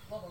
Ua,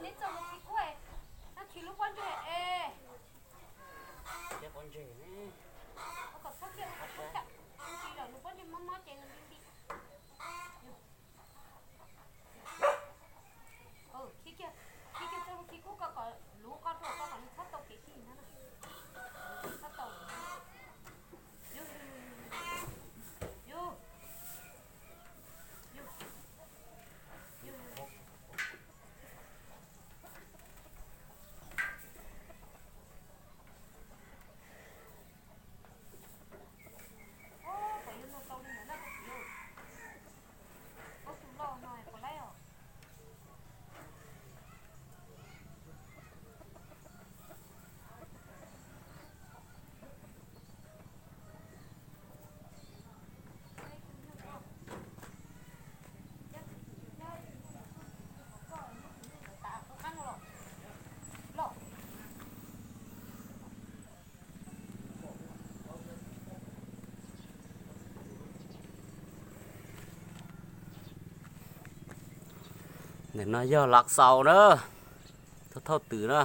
neb txog mus khi kuj, neb khi lub pob ntseg es. Pob ntseg, kom txhob kiag, txhob kiag, nws pob ntseg mob mob ces nws nti nti. Khi kiag, khi kiag txog mus khi kuj, koj kom luv koj rau koj kom nws txhob tau kev khi ntag na. Txhob tau. Yus, yus, yus, yus, yus. Ub, puas yuav luag tau li ntawd na tus txiv? Ob tug loj no puas laib os? Ntawm no yog Lav Xaus na, thauj thauj twm na,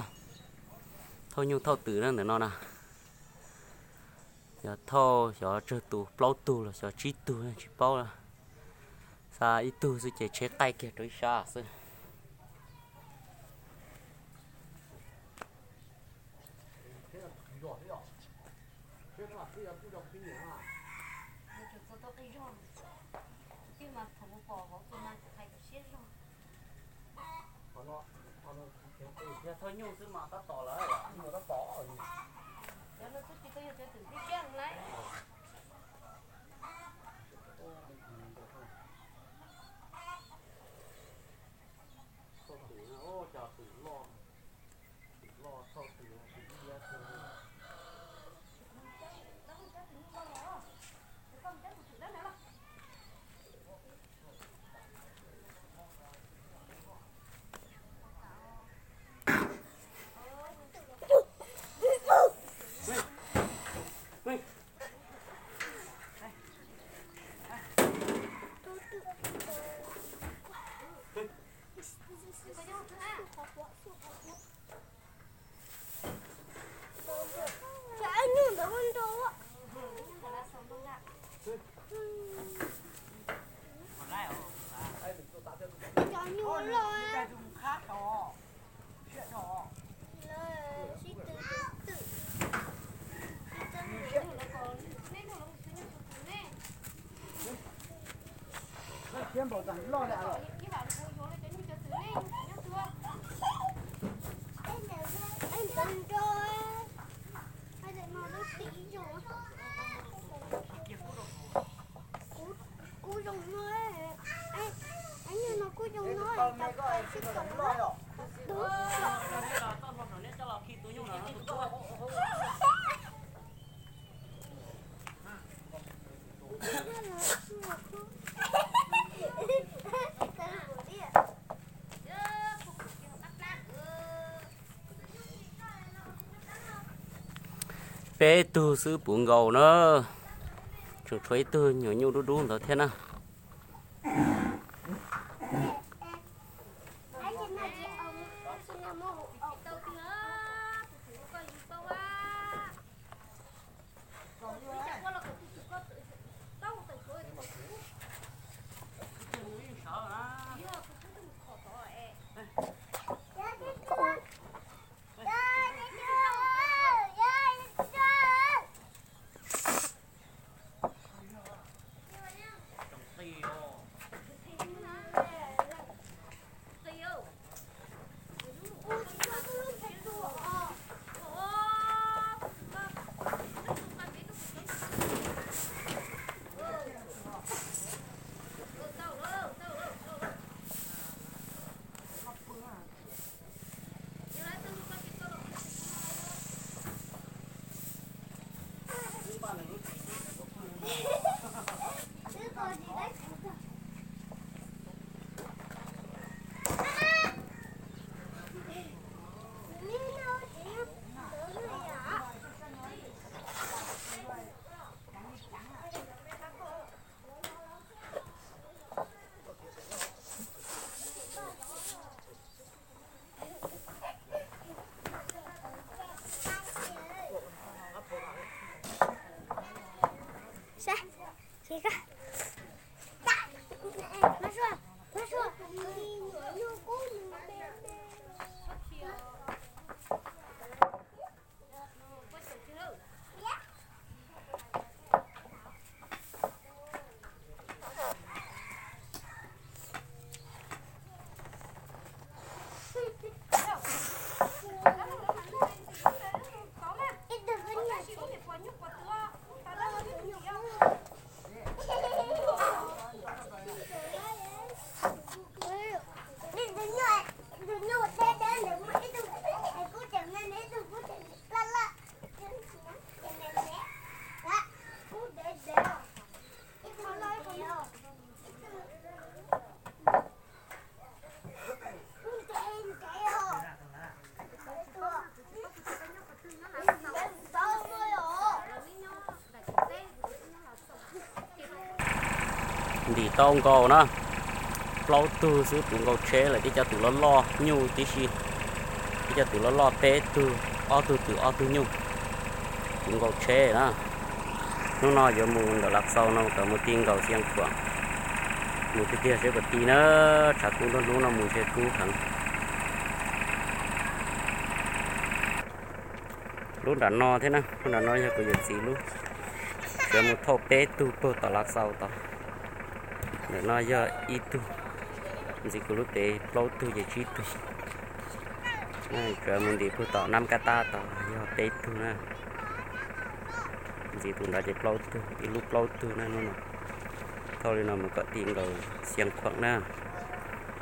thauj nyuj thauj twm na ntawm no na. Yog thauj xyov tsawg tus, plaub tug los xyov tsib tug tsis paub, xa ib tug xwb ces tsheb qaij kiag rau ib sab xwb. Yog thauj nyuj xwb mas tab tom lawm. Cov no twb tsis tau yog cov twm thiab kiag lawm. Thauj twm, cov twm loj, twm loj thauj twm, twm iab xwb. Peb tug xwb puv nkaus na. Tseem tshuav ib tug nyuam nyuj dub dub ntawd thiab na. Ntim tau nkaus na, plaub tug xwb puv nkaus tsheb lawm, tib co tus loj loj nyuj tib si, tib co tus loj loj peb tug, ob tug twm ob tug nyuj, puv nkaus tsheb na. Hnub no yuav mus ntawm Lav Xaus no kom mus ti nkaus Xia Khuam, mus tiag tiag seb puas ti na, tshav kub nruab hnub no mus ntshe kub heev. Lub nram no thiab na, lub nram no yog kuv yawm txiv lub. Tsuas mus thauj peb tug puag tom Lav Xaus tod. Ntawm no yog ib tug, ntxiv kuv lub pem plaub tug ces tsib tug. Tsuas mus ntim puag tom Nab Kab Tab tod yog peb tug na. Ntxiv tus nrad ces plaub tug, ib lub plaub tug na hnub no. Thauj li no mus kom ti nkaus Xia Khuam na.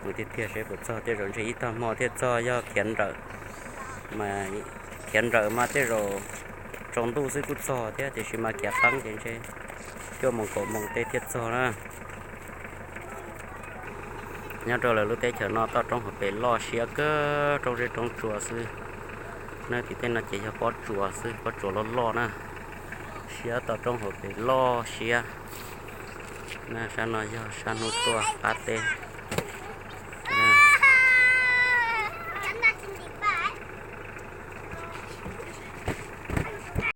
Mus tiag tiag seb puas txog, tej zaum ntshe ib tag hmo thiaj txog, yog khiav nrawm mas, khiav nrawm mas tej zaum tsaus ntuj xwb kuj txog thiab, tiam sis mas khiav qeeb ces ntshe cuaj moos kaum moos tej thiaj txog na. Nyob rau lawv lub teb chaws no toj roob hauv pes loj siab kawg, roob zeb roob tsuas xwb. Nyob tim tej no ces yog pob tsuas xwb, pob tsuas loj loj na. Siab toj roob hauv pes loj siab. Na sab no yog sab hnub tuaj qab teb.